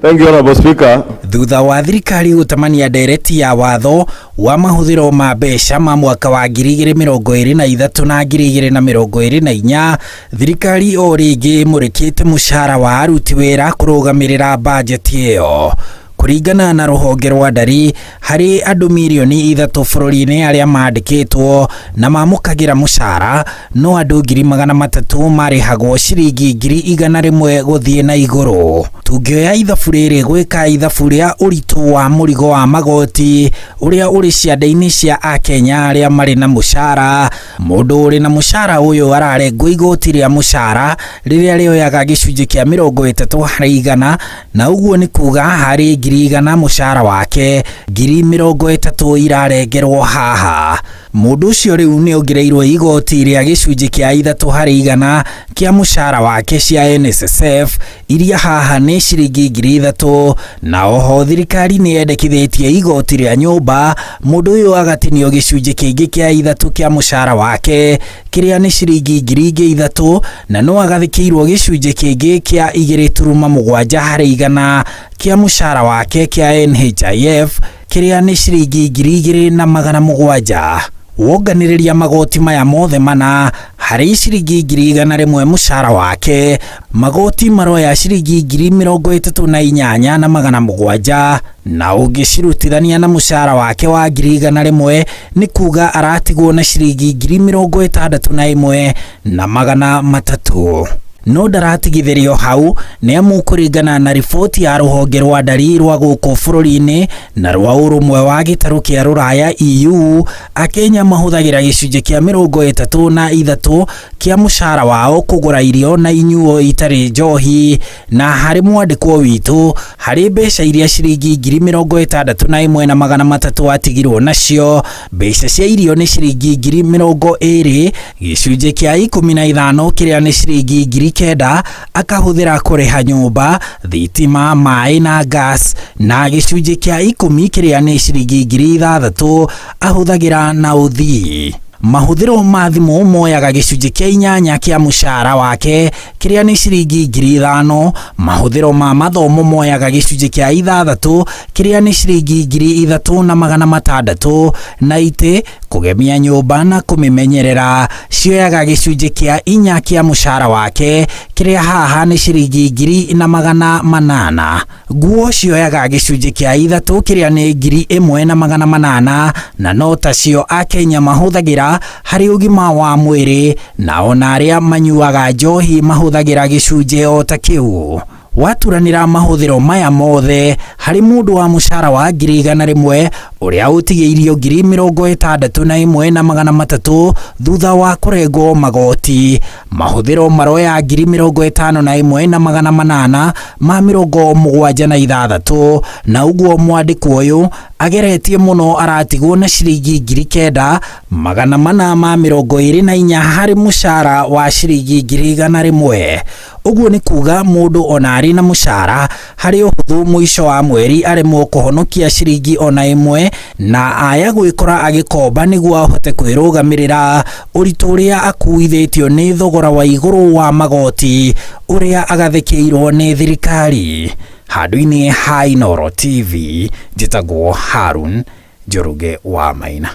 Thank you, Honorable Speaker. Thutha wa thirikari gũtamania ndereti ya watho wa mahũthĩro ma mbeca ma mwaka wa 2023 na 2024, thirikari o rĩngĩ ĩmũrĩkĩte mũcara wa aruti wĩra kũrũgamĩrĩra bajeti ĩyo. Kũringana na rũhonge rwa ndari, harĩ andũ mirioni 3 bũrũri-inĩ arĩa mandĩkĩtwo na mamũkagĩra mũcara, no andũ 300,000 marĩhagwo ciringi 100,000 gũthiĩ na igũrũ. Tũngĩoya ithabu rĩrĩ gwĩka ithabu rĩa ũritũ wa mũrigo wa magoti ũrĩa ũrĩ ciande-inĩ cia akenya arĩa marĩ na mũcara, mũndũ ũrĩ na mũcara ũyũ ararengwo igoti rĩa mũcara rĩrĩa rĩoyaga gĩcunjĩ kĩa 30%, na ũguo nĩ kuga harĩ 100,000 mũcara wake 30,000 irarengerwo haha. Mũndũ ũcio rĩu nĩ ongereirwo igoti rĩa gĩcunjĩ kĩa 3% kĩa mũcara wake cia NSSF iria haha nĩ ciringi 3,000, na oho thirikari nĩ yendekithĩtie igoti rĩa nyũmba mũndũ ũyũ agatinio gĩcunjĩ kĩngĩ kĩa 3 kĩa mũcara wake kĩrĩa nĩ ciringi 3,000, na no agathĩkĩirwo gĩcunjĩ kĩngĩ kĩa 2.7% kĩa mũcara wake kĩa NHIF kĩrĩa nĩ ciringi 2,700. Wonganĩrĩria magoti maya mothe mana harĩ ciringi 100,000 mũcara wake, magoti maroya ciringi 38,700, na ũngĩcirutithania na mũcara wake wa 100,000 nĩ kuga aratigwo na ciringi 61,300. No ndaratigithĩrio hau, nĩ amu kũringana na riboti ya rũhonge rwa ndari rwa gũkũ bũrũri-inĩ na rwa ũrũmwe wa gĩtarũ kĩa rũraya EU, akenya mahũthagĩra gĩcunjĩ kĩa 33 kĩa mũcara wao kũgũra irio na inyuo itarĩ njohi, na harĩ mwandĩkwo witũ harĩ mbeca iria ciringi 61,300 atigirwo nacio, mbeca cia irio nĩ ciringi 20,000, gĩcunjĩ kĩa 15 kĩrĩa nĩ ciringi 9,000 akahũthĩra kũrĩha nyũmba, thitima, maĩ na gas, na gĩcunjĩ kĩa 10 kĩrĩa nĩ ciringi 6,000 ahũthagĩra na ũthii. Mahũthĩro ma thimũ moyaga gĩcunjĩ kĩa 8 kĩa mũcara wake kĩrĩa nĩ ciringi 5,000. Mahũthĩro ma mathomo moyaga gĩcunjĩ kĩa 6 kĩrĩa nĩ ciringi 3,600, na itĩ kũgemia nyũmba na kũmĩmenyerera cioyaga gĩcunjĩ kĩa 4 kĩa mũcara wake kĩrĩa haha nĩ ciringi 1,800. Nguo cioyaga gĩcunjĩ kĩa 3 kĩrĩa nĩ 1,800, na no tacio akenya mahũthagĩra harĩ ũgima wa mwĩrĩ, na ona arĩa manyuaga njohi mahũthagĩra gĩcunjĩ o ta kĩu. Waturanĩra mahũthĩro maya mothe harĩ mũndũ wa mũcara wa 100,000 ũrĩa ũtigĩirio 61,300 thutha wa kũrengwo magoti, mahũthĩro maroya 51,876, na ũguo mwandĩkwo ũyũ ageretie mũno aratigwo na ciringi 9,424 harĩ mũcara wa ciringi 100,000. Ũguo nĩ kuga mũndũ ona arĩ na mũcara harĩ ũhũthũ mũico wa mweri aremwo kũhonokia ciringi ona ĩmwe, na aya gwĩkora agĩkomba nĩguo ahote kwĩrũgamĩrĩra ũritũ ũrĩa akuithĩtio nĩ thogora wa igũrũ wa magoti ũrĩa agathĩkĩirwo nĩ thirikari. Handũ-inĩ ha Inooro TV, njĩtagwo Harun Njoroge wa Maina.